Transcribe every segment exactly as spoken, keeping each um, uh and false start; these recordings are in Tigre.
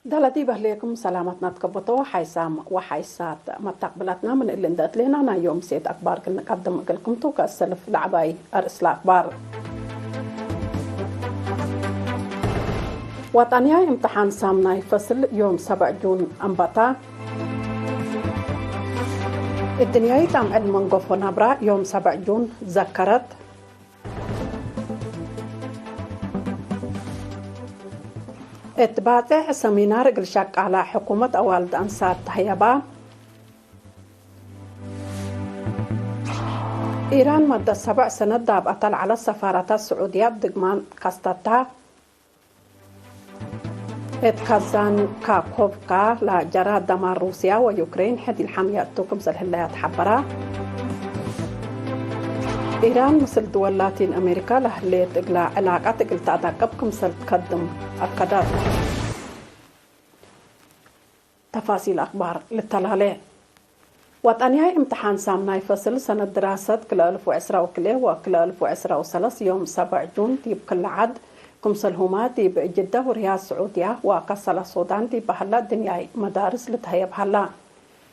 ደለ ዲብ ህሌኩም ሰላመትነ ትከበቶ ሓይሳም ወሓይሳት መታቅብላትና፣ ምን እሊ እንዴ አትሌና ናይ ዮም ምሴት አክባር ክል ንቀድም እግልኩም ቱ። ከእሰልፍ ለዐባይ አርእስ ለአክባር። ወጠንያይ እምተሓን ሳምናይ ፈስል ዮም ሰብዕ ጁን አንበታ። እድንያይት አምዕል መንገፎ ናብራ ዮም ሰብዕ ጁን ዘከረት። እት ባጼዕ ሰሚናር እግል ሸቃላ ሕኩመት አዋልድ አንሳት ተህየባ። ኢራን መደት ሰብዕ ሰነት ዳብአተ ለዐለት ሰፋረተ ስዑድያ እብ ድግማን ከስተታ። እት ካዛን ካኮቭካ ለጀራ ደማር ሩስያ ወዩክሬን ሕድ ኢልሐምየ እቱ ክምሰል ህለያ ተሐበራ። ኢራን ምስል ድወል ላቲን አሜሪካ ለህሌት እግላ ዕላቀት እግል ተአዳቅብ ክምሰል ትከድም አከደት። ተፋሲል አክባር ልተላሌ። ወጠንያይ እምትሓን ሳምናይ ፈስል ሰነት ድራሰት ክልኤ አልፍ ወዕስራ ወክልኤ ወክልኤ አልፍ ወዕስራ ወሰለስ ዮም ሰብዕ ጁን ዲብ ክለ ዐድ፣ ክምሰልሁመ ዲብ ጅደ ወሪያድ ስዑድያ ወከሰለ ሱዳን ዲብ በሀለ ድንያይ መዳርስ ልትሀየብ ሀላ።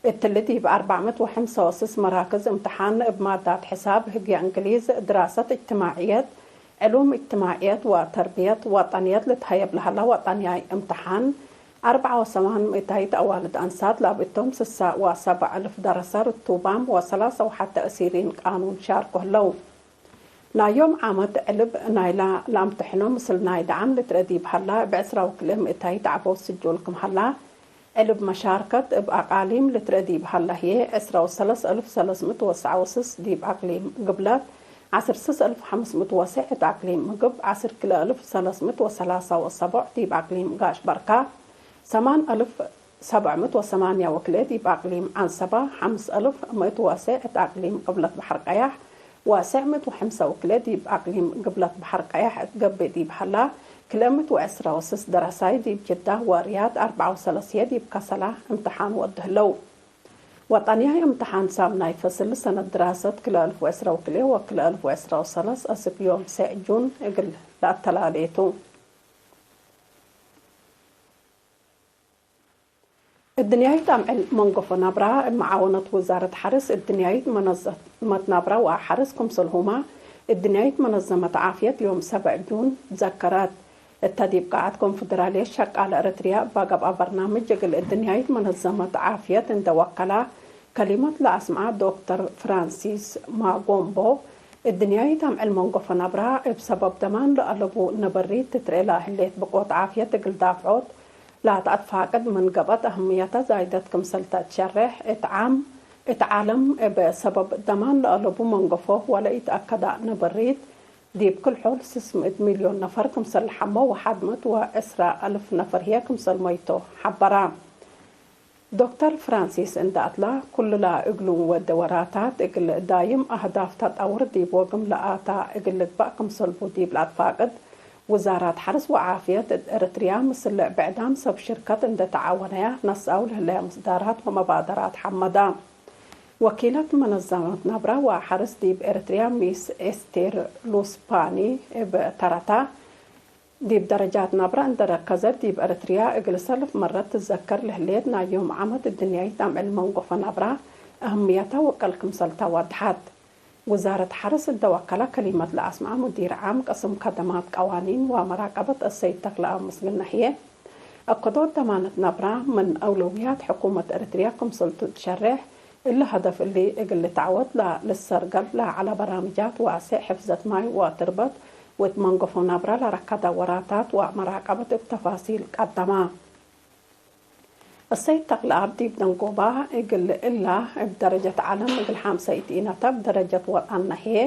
እትሊ ዲብ አርበዕ ምእት ወሐምሳ ወስስ መራክዝ እምትሓን እብ ማዳት ሕሳብ፣ ህግየ እንግሊዝ፣ ድራሰት እጅትማዕየት፣ ዕሉም እጅትማዕየት ወተርብየት ወጠንየት ልትሀየብ ለሀላ ወጠንያይ እምትሓን፣ አርበዕ ወሰማን ምእታይት አዋልድ አንሳት ላብእቶም ስሳ ወሰብዕ እልፍ ደረሰ ርቱባም ወሰላሰ ወሐተ እሲሪን ቃኑን ሻርኮ ህለው። ናይ ዮም ዓመት ዕልብ ናይላ ለአምትሕኖ ምስል ናይ ደዓም ልትረአ ዲብ ሀላ፣ እብ ዕስራ ወክልኤ ምእታይት ዐቦት ስጁል ክም ሀላ፣ ዕልብ መሻርከት እብ አቃሊም ልትረአ ዲብ ሀላ ህዬ፣ ዕስራ ወሰለስ እልፍ ሰለስ ምእት ወሰዓ ወስስ ዲብ አቅሊም ግብለት፣ ዐስር ስስ እልፍ ሐምስ ምእት ወሰዕ እት አቅሊም ምግብ፣ ዐስር ክልኤ እልፍ ሰለስ ምእት ወሰላሳ ወሰቦዕ ዲብ አቅሊም ጋሽ በርካ፣ ሰማን እልፍ ሰብዕ ምእት ወሰማንያ ወክልኤ ዲብ አቅሊም ዐንሰባ፣ ሐምስ እልፍ ምእት ወሰዕ እት አቅሊም ቅብለት በሐር ቀያሕ፣ ወሰዕ ምእት ወሐምሳ ወክልኤ ዲብ አቅሊም ግብለት በሐር ቀያሕ እት ገብእ ዲብ ሀላ፣ ክልኤ ምእት ወዕስራ ወስስ ደረሳይ ዲብ ጅዳ ወርያድ፣ አርበዓ ወሰለስየ ዲብ ከሰላ እምትሓን ወዱ ህለው። ወጠንያይ እምትሓን ሳምናይ ፈስል ሰነት ድራሰት ክልኤ አልፍ ወዕስራ ወክልኤ ወክልኤ አልፍ ወዕስራ ወሰለስ አስክ ዮም ሴዕ ጁን እግል ለአተላሌ ቱ። እድንያይት አምዕል መንገፎ ናብራ እብ መዓወነት ውዛረት ሐርስ፣ እድንያይት መነዘመት ናብራ ወሐርስ ክምሰልሁመ እድንያይት መነዘመት ዓፍየት ዮም ሰብዕ ጁን ዘከረት። እተ ዲብ ቃዐት ኮንፈደራልየት ሸቃለ ኤረትርያ እባ ገብአ በርናምጅ እግል እድንያይት መነዘመት ዓፍየት እንዴ ወከላ ከሊመት ለአስምዐ ዶክተር ፍራንሲስ ማጎምቦ፣ እድንያይት አምዕል መንገፎ ናብራ እብ ሰበብ ደማን ለአለቡ ነበሪት ትትርኤ ለህሌት ብቆት ዓፍየት እግል ዳፍዖት ለተአትፋቅድ ምን ገብአት፣ አህምየተ ዛይደት ክምሰል ተትሸሬሕ፣ እት ዓም፣ እት ዓለም እብ ሰበብ ደማን ለአለቡ መንገፎ ወለኢተአከደ ነበሪት፣ ዲብ ክል ሖል ስስ ምእት ሚልዮን ነፈር ክምሰል ለሐሞ ወሐድ ምእት ወዕስራ አልፍ ነፈር ህዬ ክምሰል መይቶ ሐበራ። ዶክተር ፍራንሲስ እንደ አትላ፣ ኩሉ ለእግሉም ወደ ወራታት እግል ዳይም አህዳፍ ተጠውር ዲብ ወግም ለአታ እግል ልግበእ ክምሰልቡ ዲብ ለአትፋቅድ፣ ውዛራት ሐርስ ወዓፍየት እት ኤረትርያ ምስል ብዕዳም ሰብ ሽርከት እንደ ተዓወነያ ነስአው ለህለያ ምስዳራት ወመባደራት ሐመዳ። ወኪለት መነዘመት ናብራ ወሐርስ ዲብ ኤረትርያ ሚስ ኤስቴር ሉስፓኒ እብ ተረታ፣ ዲብ ደረጃት ናብራ እንደ ረከዘት፣ ዲብ ኤረትርያ እግል ሰልፍ መረት ትዘከር ለህሌት ናይ ዮም ዓመት እድንያይት አምዕል መንጎፈ ናብራ አህምየተ ወቀል ክምሰልተ ወድሐት። ውዛረት ሐርስ እንደ ወከለ ከሊመት ለአስምዐ ሙዲር ዓም ቅስም ከደማት ቀዋኒን ወመራቀበት አሰይድ ተክለአብ ምስግነ ህዬ፣ አከዶት ደማነት ናብራ ምን አውለውያት ሕኩመት ኤረትርያ ክምሰልቱ ትሸሬሕ፣ እሊ ሀደፍ እሊ እግል ልትዐወት ለልሰርገል ለዐለ በራምጃት ዋሴዕ ሕፍዘት ማይ ወትርበት ወእት መንገፎ ናብራ ለረከደ ወራታት ወመራቀበት እብ ተፋሲል ቀደማ። አሰይድ ተክለአብ ዲብ ደንጎባ እግል እላ እብ ደረጀት ዐለም እግል ሐምሰይት ኢነተ እብ ደረጀት ወጠንነ ህዬ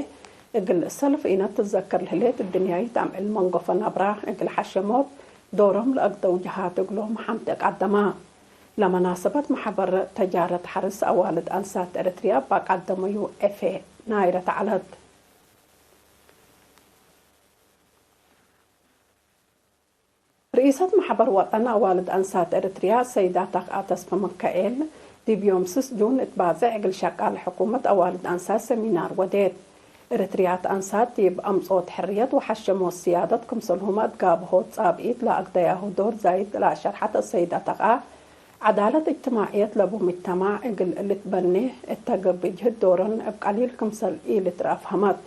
እግል ሰልፍ ኢነት ትዘከር ለህሌት እድንያይት አምዕል መንገፎ ናብራ እግል ሐሸሞት ዶሮም ለአግደው ጀሃት እግሎም ሐምቴ ቀደማ። ለመናሰበት መሐበር ተጃረት ሐርስ አዋልድ አንሳት ኤረትርያ እብ አቀደመዩ ዕፌ ናይረት ዐለት። ርኢሰት መሐበር ወጠን አዋልድ አንሳት ኤረትርያ ሰይዳ ተክአ ተስፈ ምካኤል፣ ዲብ ዮም ስስ ጁን እት ባጽዕ እግል ሸቃል ሕኩመት አዋልድ አንሳት ሰሚናር ወዴት። ኤረትርያት አንሳት ዲብ አምጽኦት ሕርየት ወሐሸሞት ስያደት ክምሰልሁመ እት ጋብሆት ጻብኢት ለአግደያሁ ዶር ዛይድ ለአሸርሐት አሰይድ አተቅአ፣ ዐዳለት እጅትማዕየት ለቡ ምጅተማዕ እግል ልትበኔ እተ ገብእ ጅህድ ዶረን እብ ቀሊል ክምሰል ኢልትረአ ፈሀመት።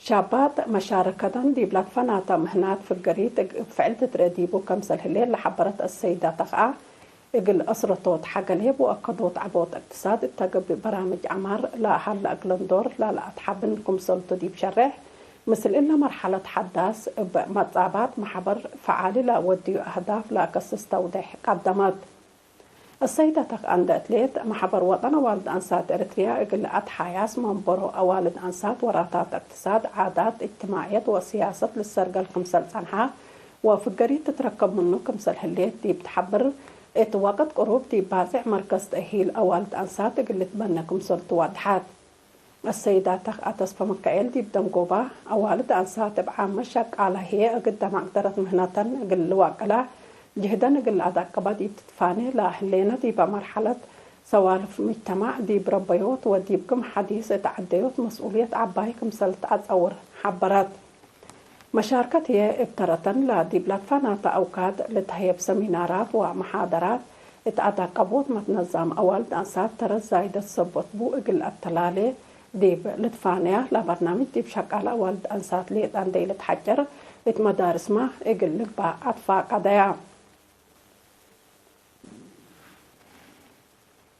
ሻባት መሻረከተን ዲብ ለትፈናተ ምህናት ፍገሪት እብ ፍዕል ትትርኤ ዲቡ ክምሰል ህሌት ለሐበረት አሰይድ አተቅአ፣ እግል አስረቶት ሐገሌብ ወአከዶት ዐቦት እቅትሳድ እተ ገብእ በራምጅ ዐማር ለሀለ እግለን ዶር ለለአትሓብን ክምሰልቱ ዲብ ሸሬሕ፣ ምስል እለ መርሐለት ሐዳስ እብ መጻባት መሕበር ፈዓሊ ለወድዩ አህዳፍ ለአከስስ ተውዴሕ ቀደመት። አሰይድ አተቅአ እንዴ እትሌት፣ መሕበር ወጠን አዋልድ አንሳት ኤረትርያ እግል አትሓያስ መንበሮ አዋልድ አንሳት ወራታት እቅትሳድ፣ ዓዳት፣ እጅትማዕየት ወስያሰት ልሰርገል ክምሰል ጸንሐ ወፍገሪት ትትረከብ ምኑ ክምሰል ህሌት ዲብ ተሐብር፣ እት ወቅት ቅሩብ ዲብ ባጽዕ መርከዝ ተእሂል አዋልድ አንሳት እግል ልትበነ ክምሰልቱ ወድሐት። አሰይድ አተቅአ ተስፈ ምካኤል ዲብ ደንጎባ፣ አዋልድ አንሳት እብ ዓመት ሸቃላ ህዬ እግደ መቅደረት ምህነተን እግል ልዋቅላ፣ ጅህደን እግል ለአዳቅባ ዲብ ትትፋኔ ለህሌነ ዲበ መርሐለት ሰዋልፍ ምጅተማዕ ዲብ ረበዮት ወዲብ ግም ሐዲስ እት ዐደዮት መስኡልየት ዐባይ ክምሰል ተአጸውር ሐበረት። መሻርከት ህዬ እብ ተረተን ለዲብ ለትፋናተ አውካድ ልትሀየብ ሰሚናራት ወመሓደራት እት አዳቀቦት መትነዛም አዋልድ አንሳት ተረት ዛይደት ሰበት ቡ እግል አተላሌ ዲብ ልትፋነያ ለበርናምጅ ዲብ ሸቃለ አዋልድ አንሳት ሌጣ እንዴ ኢልትሐጨር እት መዳርስመ እግል ልግባእ አትፋቀደያ።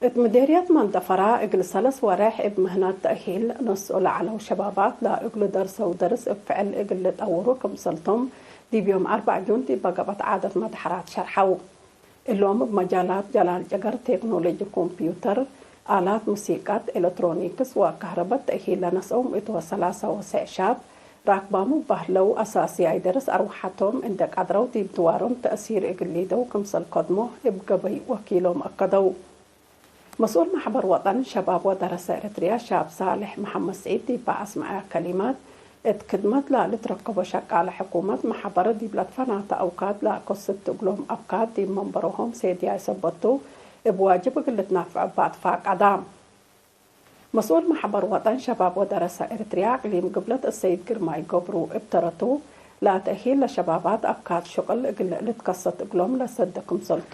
እት ምዴርየት መንደፈራ እግል ሰለስ ወሬሕ እብ ምህነት ተእሂል ነስኦ ለዐለው ሸባባት ለእግሉ ደርሰው ደርስ እብ ፍዕል እግል ልጠውሩ ክምሰልቶም ዲብ ዮም አርበዕ ጁን ዲብ በገበት ዓደት መድሐራት ሸርሐው። እሎም እብ መጃላት ጀላል ጨገር፣ ቴክኖሎጂ ኮምፒዩተር፣ አላት ሙሲቀት፣ ኤለትሮኒክስ ወከህረበት ተእሂል ለነስኦም እት ወሰላሰ ወሰዕ ሻብ ራክባሙ በህለው አሳስያይ ደርስ አርወሐቶም እንዴ ቀድረው ዲብ ድዋሮም ተእሲር እግል ሊደው ክምሰል ከድሞ እብ ገበይ ወኪሎም አከደው። መስኡል መሕበር ወጠን ሸባብ ወደረሰ ኤረትርያ ሻብ ሳልሕ መሐመድ ስዒድ ዲብ አስመዐ ከሊማት፣ እት ክድመት ለልትረከቦ ሸቃለ ሕኩመት መሕበር ዲብ ለትፈናተ አውካድ ለአከስት እግሎም አብካድ ዲብ መንበሮሆም ሴድያይ ሰበቱ እብ ዋጅብ እግል ልትናፈዕ እባ ትፋቀዳ። መስኡል መሕበር ወጠን ሸባብ ወደረሰ ኤረትርያ አቅሊም ግብለት አሰይድ ግርማይ ገብሩ እብ ተረቱ፣ ለተእሂል ለሸባባት አብካድ ሽቅል እግል ልትከሰት እግሎም ለሰደ ክምሰልቱ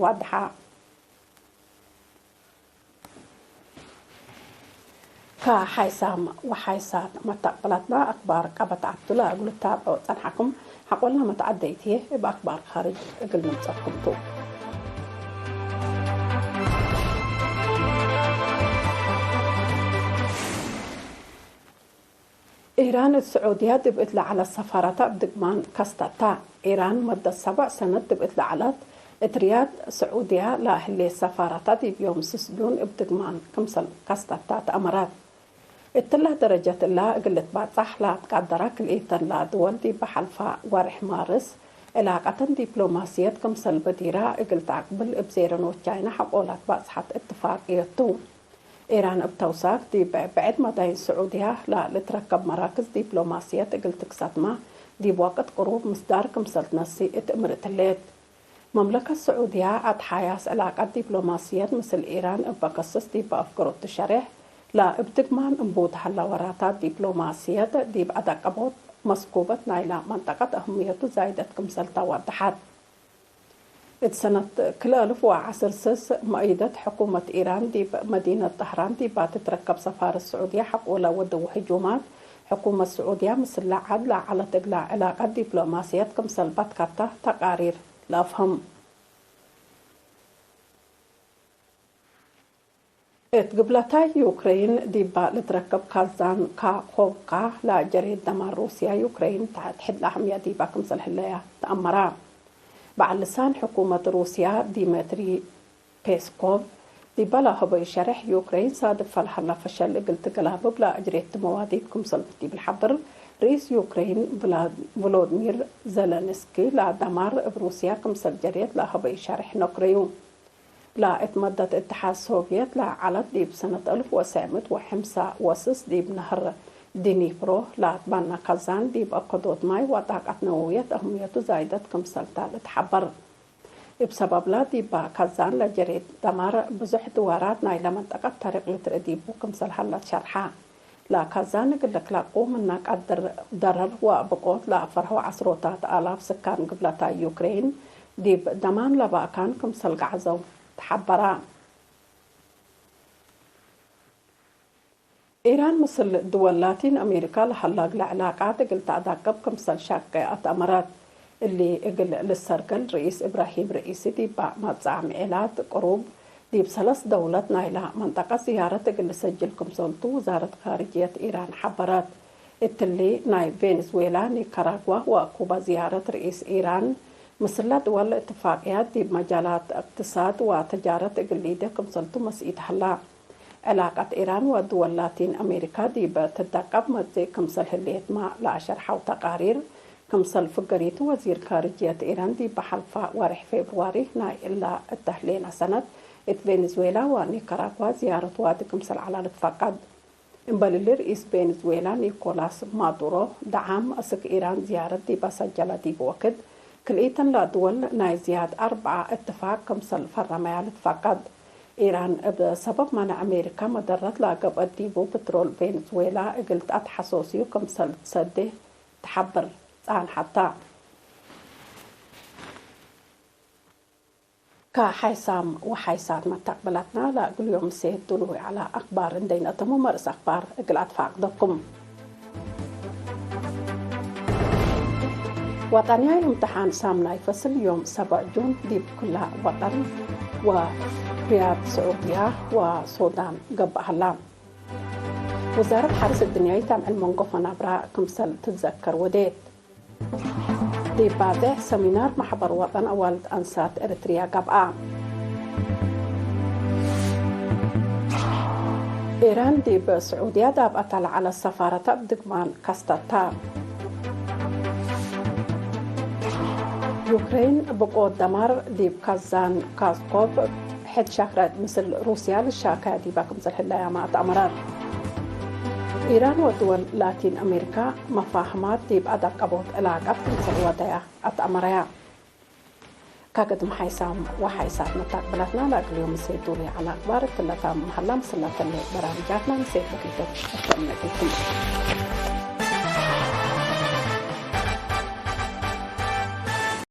ዋድሐ። ከሓይሳም ወሓይሳት መተቅብላትና አክባር ቀበት ዐብዱላ እግሉ ታብዖ ጸንሐኩም። ሐቆልና መትዐደይት ህዬ እብ አክባር ካርጅ እግል ንምጸኩም ቱ። ኢራን እት ስዑድያ ዲብ እት ለዐለት ሰፋረታ እብ ድግማን ከስተታ። ኢራን መደት ሰብዕ ሰነት ዲብ እት ለዐለት እት ርያድ ስዑድያ ለህሌት ሰፋረታ ዲብ ዮም ስስ ጁን እብ ድግማን ክምሰል ከስተታ ተአመረት። እትላ ደረጀት እላ እግል ልትባጻሕ ለአትቃደራ ክልኢተን ለድወል ዲብ ሐልፋ ወሬሕ ማርስ ዕላቀተን ዲፕሎማስየት ክምሰል በዲራ እግል ተአቅብል እብ ዜረን ወቻይና ሐቆ ለአትባጽሐት እትፋቅየት ቱ። ኢራን እብ ተውሳክ ዲብ ብዕድ መዳይን ስዑድያ ለልትረከብ መራክዝ ዲፕሎማስየት እግል ትክሰትመ ዲብ ወቅት ቅሩብ ምስዳር ክምሰል ትነሲ እት እምርት ህሌት። መምለከት ስዑድያ አትሓያስ ዕላቀት ዲፕሎማስየት ምስል ኢራን እበ ከስስ ዲብ አፍገሮቱ ሸሬሕ፣ ለእብ ድግማን እምቡት ሀላ ወራታት ዲፕሎማስየት ዲብ አዳቀቦት መስኩበት ናይላ መንጠቀት አህምየቱ ዛይደት ክምሰል ተወደሐት። እት ሰነት ክልኤ አልፍ ወዐስር ስስ መእይደት ሕኩመት ኢራን ዲብ መዲነት ጠህራን ዲባ ትትረከብ ሰፋረት ስዑድየ ሐቆለ ወደው ህጁማት ሕኩመት ስዑድየ ምስለ ዐድ ለዐለት እግላ ዕላቀት ዲፕሎማስየት ክምሰል በትከተ ተቃሪር ለአፍህም። እት ግብለታይ ዩክሬን ዲባ ልትረከብ ካዛን ካኮቭካ ለጀሬድ ደማር ሩስያ ዩክሬን ተሐት ሕድ ለአህምያ ዲባ ክምሰል ህለያ ተአመራ። በዐል ልሳን ሕኩመት ሩስያ ዲመትሪ ፔስኮቭ ዲባ ለሀበዩ ሸሬሕ፣ ዩክሬን ሳድፍ ፈልሀላ ፈሸል እግል ትገላብብ ለአጅሬቱ መዋዲት ክምሰል ዲብ ለሐብር፣ ርኢስ ዩክሬን ቭላ-፣ ቮሎድሚር ዘለንስኪ ለደማር እብ ሩስያ ክምሰል ጀሬድ ለሀበዩ ሸሬሕ ነክረዩ። ለእት መደት እትሓድ ሶቭየት ለዐለት ዲብ ሰነት አልፍ ወትሰዕ ምእት ወሐምሳ ወስስ ዲብ ነህር ዲኒፕሮ ለአትበነ ካዛን ዲብ አከዶት ማይ ወጣቀት ነወውየት አህምየቱ ዛይደት ክምሰልተ ልትሐበር። እብ ሰበብለ ዲብ ካዛን ለጀሬ ደማር ብዙሕ ድዋራት ናይለ መንጠቀት ተሪቅ ልትርኤ ዲቡ ክምሰል ሀለ ትሸርሐ። ለካዛን እግል ልክለቁ ምነ ቀድር ደረር ወብቆት ለአፈርሀው ዐስሮታት አላፍ ስካን ግብለታ ዩክሬን ዲብ ደማም ለበአካን ክምሰል ገዐዘው ተሐበረ። ኢራን ምስል ድወል ላቲን አሜሪካ ለሀላ እግለ ዕላቃት እግል ተአዳቅብ ክምሰል ሻቄ አትአመረት። እሊ እግል ልሰርገል ርኢስ እብራሂም ርኢሲ ዲባ መብጸዓ ምዔላት ቅሩብ ዲብ ሰለስ ደውለት ናይላ መንጠቀት ዝያረት እግል ልሰጅል ክምሰልቱ ውዛረት ካርጅየት ኢራን ሐበረት። እትሊ ናይ ቬንዝዌላ፣ ኒካራጓ ወኩባ ዝያረት ርኢስ ኢራን ምስለ ድወል እትፋቅያት ዲብ መጃላት እቅትሳድ ወተጃረት እግል ሊዴ ክምሰልቱ መስኢት ሀላ። ዕላቀት ኢራን ወድወል ላቲን አሜሪካ ዲብ ትደቀብ መጽእ ክምሰል ህሌትመ ለአሸርሐው ተቃሪር፣ ክምሰል ፍገሪቱ ወዚር ካርጅየት ኢራን ዲብ ሐልፋ ወሬሕ ፌብርዋሪ ናይ እላ እተ ህሌነ ሰነት እት ቬንዝዌላ ወኒካራጓ ዝያረት ዋዲ ክምሰል ዐላ ልትፈቀድ። እምበል እሊ ርኢስ ቬንዝዌላ ኒኮላስ ማዱሮ ደዓም አስክ ኢራን ዝያረት ዲበ ሰጀለ ዲብ ወክድ፣ ክልኢተን ለድወል ናይ ዝያድ አርበዐ እትፋቅ ክምሰል ፈረመያ ልትፈቀድ። ኢራን እብ ሰበብ መነ አሜሪካ መደረት ለገብአት ዲቡ ፕትሮል ቬንዝዌላ እግል ተአትሐሶስዩ ክምሰል ትሰዴ ተሐብር ጸንሐት ተ። ከሓይሳም ወሓይሳት መተቅብለትነ ለእግል ዮም ምሴ ዱሉይ ዐለ አክባር እንዴ ነአተሙ መርእስ አክባር እግል አትፋቅደኩም። ወጠንያይ እምትሓን ሳምናይ ፈስል ዮም ሰብዕ ጁን ዲብ ኩለ ወጠን ወሪያድ ስዑድያ ወሱዳን ገብአ ሀላ። ውዛረት ሐርስ እድንያይት አምዕል መንጎፈ ናብራ ክምሰል ትትዘከር ወዴት። ዲብ ባጽዕ ሰሚናር መሕበር ወጠን አዋልድ አንሳት ኤረትርያ ገብአ። ኢራን ዲብ ስዑድያ ዳብአተ ለዐለት ሰፋረተ እብ ድግማን ከስተተ። ዩክሬን ብቆት ደማር ዲብ ካዛን ካስኮቭ ሕድ ሸክረት ምስል ሩስያ ልሻከያ ዲበ ክምሰል ህለያመ አትአመረት። ኢራን ወድወል ላቲን አሜሪካ መፋህማት ዲብ አዳቀቦት ዕላቀት ክምሰል ወደያ አትአመረያ። ከግድም ሓይሳም ወሓይሳት መታቅብለትና ለእግል ዮም ምሴ ዱሉይ ዐለ አክባር እትለ ታምም ሀላ። ምስለ ተሌ በራምጃትና ምሴ ተክሊቶች እተምነግልኩም።